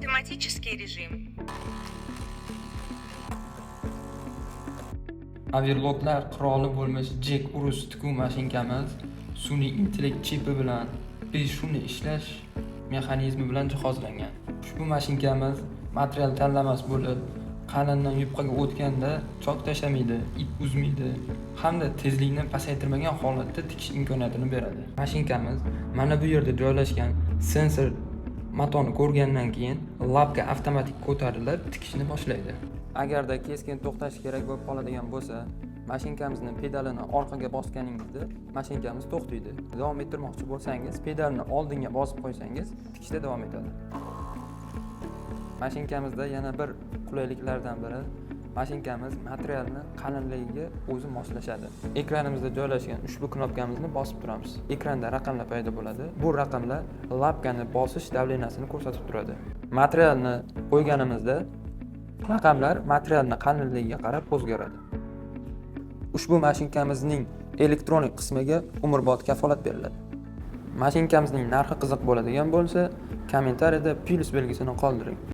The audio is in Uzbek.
Автоматический режим. Overloklar qiroli bo'lmish Jack Urus tikuv mashinkamiz sun'iy intellekt chipi bilan beshumli ishlash mexanizmi bilan jihozlangan. Ushbu mashinkamiz material tanlamas bo'lib, qalindan yupqaga o'tganda chok tashlamaydi, ip uzmaydi hamda tezlikni pasaytirmagan holatda tikish imkoniyatini beradi. Mashinkamiz mana bu yerda joylashgan sensor matoni ko'rgandan keyin лапка avtomatik ko'tarilib, tikishni boshlaydi. Agarda keskin to'xtash kerak bo'lib qoladigan bo'lsa, mashinkamizni pedalini orqaga bosganingizda mashinkamiz to'xtaydi. Davom ettirmoqchi bo'lsangiz, pedalni oldinga bosib qo'ysangiz, tikishda davom etadi. Mashinkamizda yana bir qulayliklardan biri, mashinkamiz materialni qalinligiga o'zi moslashadi. Ekranimizda joylashgan ushbu knopkamizni bosib turamiz. Ekranda raqamlar paydo bo'ladi. Bu raqamlar лапка ni bosish давления sini ko'rsatib turadi. Materialni qo'yganimizda raqamlar materialni qalinligiga qarab o'zgaradi. Ushbu mashinkamizning elektronik qismiga umrbod kafolat beriladi. Mashinkamizning narxi qiziq bo'ladigan bo'lsa, kommentariyada plyus belgisini qoldiring.